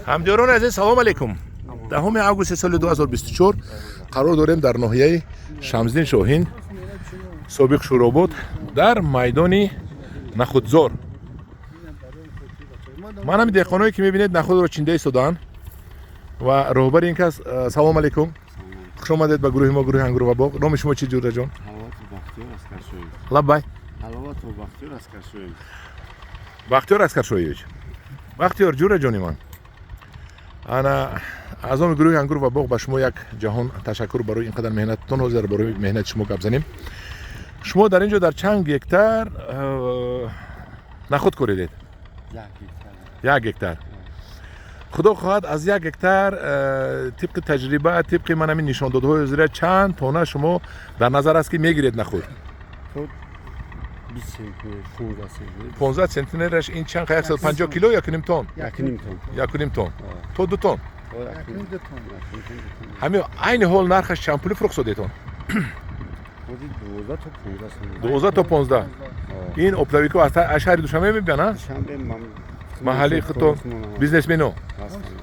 Ҳамдиёрони азиз, салом алейкум. 10 августи соли 2024 қарор дорем дар ноҳияи Шамсиддин Шоҳин, собиқ Шӯробод, дар майдони нахудзор. Ман ҳами деҳқоное, ки мебинед, нахудро чинда истодаанд ва роҳбари ин кас. Салом алейкум, хуш омадед ба гурӯҳи мо, гурӯҳи Ангур ва боғ. Номи шумо чӣ, ҷураҷон? Лаббай. Бахтиёр Аскаршоевич. Бахтиёр, ҷураҷони ман, ана аз номи гурӯҳи Ангур ва боғ ба шумо як ҷаҳон ташаккур барои ин қадар меҳнаттон. Ҳозир барои меҳнати шумо гап занем. Шумо дар ин ҷо дар чанд гектар нахуд коридед? 1 гектар. Худо хоҳад, аз 1 гектар, тибқи таҷриба, тибқи ман ҳамин нишондодҳои ҳозира, чанд тона шумо дар назар аст, ки мегиред нахуд? 15 центнераш ин чанд? 150 кило, 1,5 тон? 1,5 тон то 2 тон. Ҳамин айни ҳол нархаш чанд пули фурӯхт содетон? 12 то 15. Ин оптовикҳо аз шаҳри Душанбе мебиён, маҳалли худтон, бизнесмено.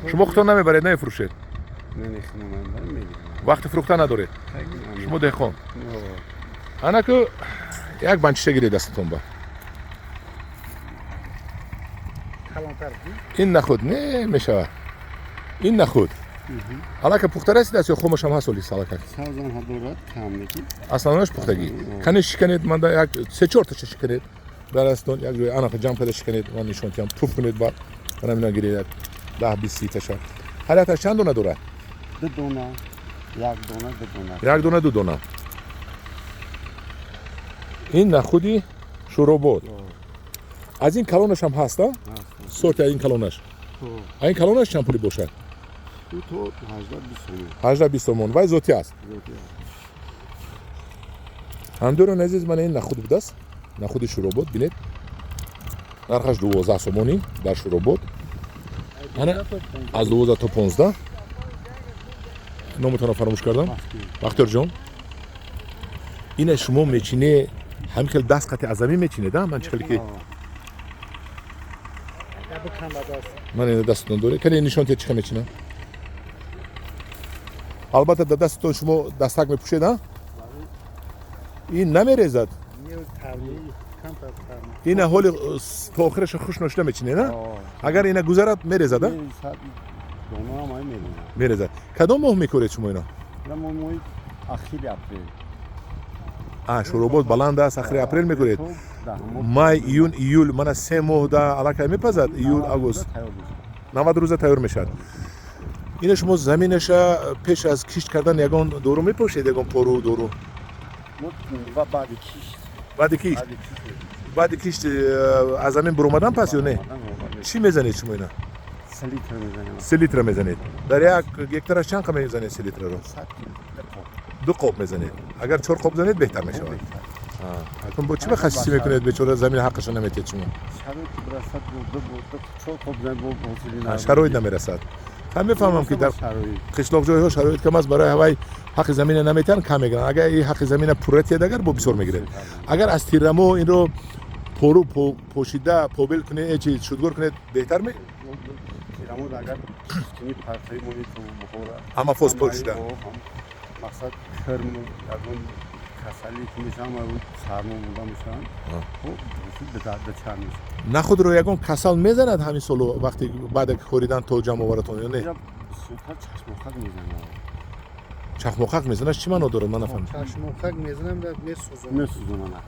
Шумо худтон намебаред, намефурӯшед, вақти фурӯхта надоред. Шумо деҳқон. Анаку як банчиша гиред дастатон ба. Ин нахуд не мешавад. Ин нахуд аллака пухта расидааст ё хомашам ҳаст? Оли салака основнош пухтагӣ. Кане, шиканед, манда як се чорташа шиканед дар дастатон, як ҷои анақа ҷамъ карда шиканед, ман нишон диҳам. Пуф кунед, баъд манам ина гиред, як 10, 20, 30 таша. Ҳар якташ чанд дона дорад? Ду дона, як дона, ду дона. Як дона, ду дона. Ин нахуди Шӯробод. Аз ин калонашам ҳаст, а сорти аз ин калонаш, а ин калонаш чанд пули бошад? 18, 20 сомон. Вай зотӣ аст. Ҳамдиёрони азиз, мана ин нахуд будааст, нахуди Шӯробод. Бинед, нархаш 12 сомонӣ дар Шӯробод, ана аз 12 то 15. Номатонро фаромӯш кардам. Бахтиёрҷон, ина шумо мечине, ҳамин хел даст қати аз замин мечинед, а ман чӣ хеле ки ман ина дастатон доред, кане нишон тиҳед, чӣ хел мечинам. Албатта, дар дастатон шумо дастак мепӯшед, а ин намерезад. Ина ҳоли то охираша хуш ношида мечинед, а агар ина гузарад, мерезад, а мерезад. Кадом моҳ мекоред шумо ино? А Шӯробод баланд аст, ахири апрел мекоред. Май, июн, июл, мана 3 моҳ да аллакай мепазад. Июл, август, 90 рӯза тайёр мешавад. Ина шумо заминаша пеш аз кишт кардан ягон дору мепошед, ягон пору, дору? Баъди кишт. Баъди кишт, аз замин буромадан пас ё не? Чӣ мезанед шумо ина? Селитра мезанед. Дар 1 гектараш чанд қа мезанед селитраро? Ду қоб мезанед. Агар чор қоб занед, беҳтар мешавад. Акун бо чӣ ба хасисӣ мекунед, бечора замин ҳаққаша наметиҳед шумо? Шароит намерасад. Ҳам мефаҳмам, ки дар қишлоқҷойҳо шароит кам аст, барои ҳавай ҳаққи замина наметиҳанд, кам мегиранд. Агар ин ҳаққи замина пурра тиҳад, агар бо бисёр мегиред. Агар аз тиррамо инро пору пошида побел кунед, чи шудгор кунед, беҳтар ме? Ҳама фоз пошида. Мақсад, кирм, ягон касалӣ ки мешаванд, сармо буда мешаванд. Нахудро ягон касал мезанад ҳамин солу, вақте баъде коридан то ҷамъоваратон, ё не? Чашмоқак мезанад. Чахмоқак мезанад чӣ маъно дорад? Ман нафаҳмидам. Чашмоқак мезанам, месӯзонад. Месӯзонад.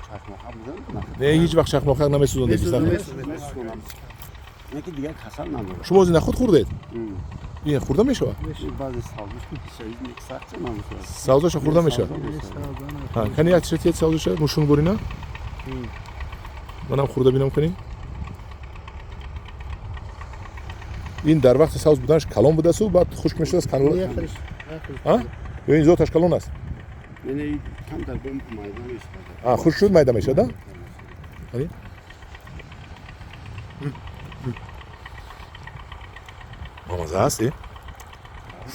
Чашмоқак мезанад. Не, ҳеҷ вақт чахмоқак намесӯзонад. Неки дигар касал надорад. Шумо ози нахуд хӯрдед? Ин хӯрда мешавад? Савзаша хӯрда мешавад. Кани, як чиша тиед, савзаша мушун бурина, манам хӯрда бинам. Кани, ин дар вақти савз буданаш калон будасту баъд хушк мешудааст. Ё ин зоташ калон аст? Хушк шуд, майда мешавад. Бамаза аст.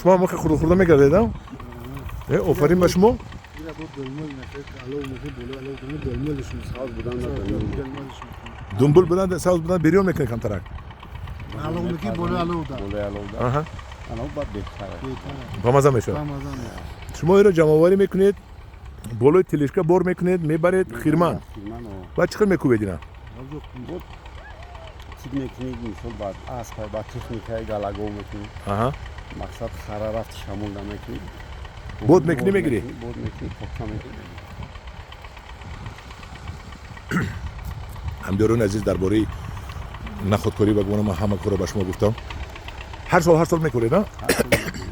Шумо ҳам хӯрда хӯрда мегардед? Офарин ба шумо. Думбул будан, савз будан, бирён мекунед камтарак. Алов мекунӣ, болои алов да. Болои алов да. Ана баъд беҳтар. Беҳтар. Бамаза мешавад. Бамаза мешавад. Шумо инро ҷамъоварӣ мекунед, болои тележка бор мекунед, мебаред хирман. Хирман, о. Баъд чӣ хел мекӯбед ина? Бод тик мекунӣ, мисол, баъд асп, ба техникаи галагов мекунӣ. Мақсад хара рафти шамолда мекунӣ. Бод мекунӣ, мегирӣ? Бод мекунӣ, пока мекунӣ. Ҳамдиёрони азиз, дар бораи находкорӣ ба гумона ман ҳама корро ба шумо гуфтам. Ҳар сол, ҳар сол мекоред, а?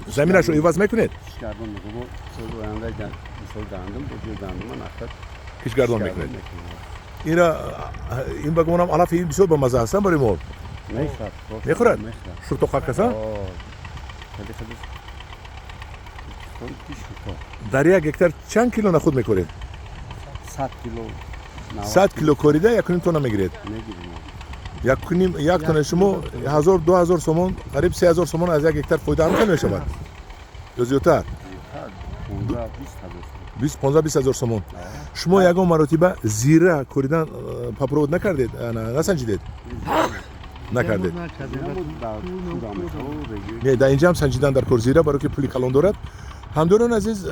Заминашро иваз мекунед? Кишгардон мекунем. Соли оянда, мисол, гандум бо ҷои гандума нахад. Кишгардон мекунед ина. Ин ба гумонам алафи ин бисёр бамаза ҳастан барои мол. Мехӯрад. Мехӯрад? Мехӯрад. Шуртоқак аса? Хеле хеле шуртоқ. Дар як гектар чанд кило нахуд мекоред? 100 кило. 100 кило корида 1,5 тонна мегиред? Мегирем. Якуним, як тонна шумо 1000, 2000 сомон, қариб 3000 сомон аз як гектар фоида ҳам хел мешавад ё зиёдтар? 15, 20 ҳазор. Бист, 15, 20 ҳазор сомон. Шумо ягон маротиба зира коридан попробовать накардед, насанҷидед, накардед? Не, дар инҷа ҳам санҷидан дар кор зира, барои ки пули калон дорад. Ҳамдорони азиз,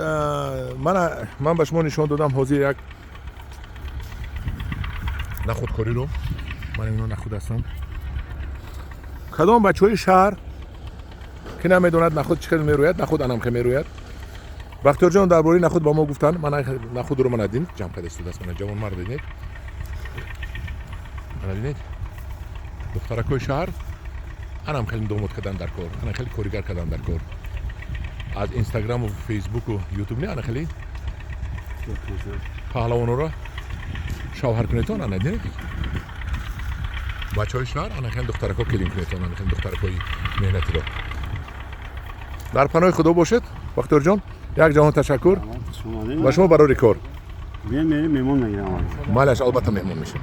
ман ба шумо нишон додам ҳозир як нахудкориро. Ман ино нахуд ҳастам. Кадом бачаҳои шаҳр ки намедонад нахуд чӣ хел мерӯяд, нахуд анамхе мерӯяд. Бахтиёрҷон дар бораи нахуд ба мо гуфтанд. Ман нахудро мана дин ҷамъ карда истодааст. Мана ҷавонмард, динед, мана динед, духтаракҳои шаҳр анам хеле домод кардан дар кор, ана хеле коригар кардан дар кор. Аз инстаграму фейсбуку ютуб не, ана хеле паҳлавонора шавҳар кунетон. Ана динед, бачаҳои шаҳр, ана хеле духтаракҳо келин кунетон, ана хеле духтаракҳои меҳнатиро. Дар паноҳи Худо бошед. Бахтиёрҷон, як ҷаҳон ташаккур ба шумо, барори кор. Мемон мегирам. Майлаш, албатта, меҳмон мешавем.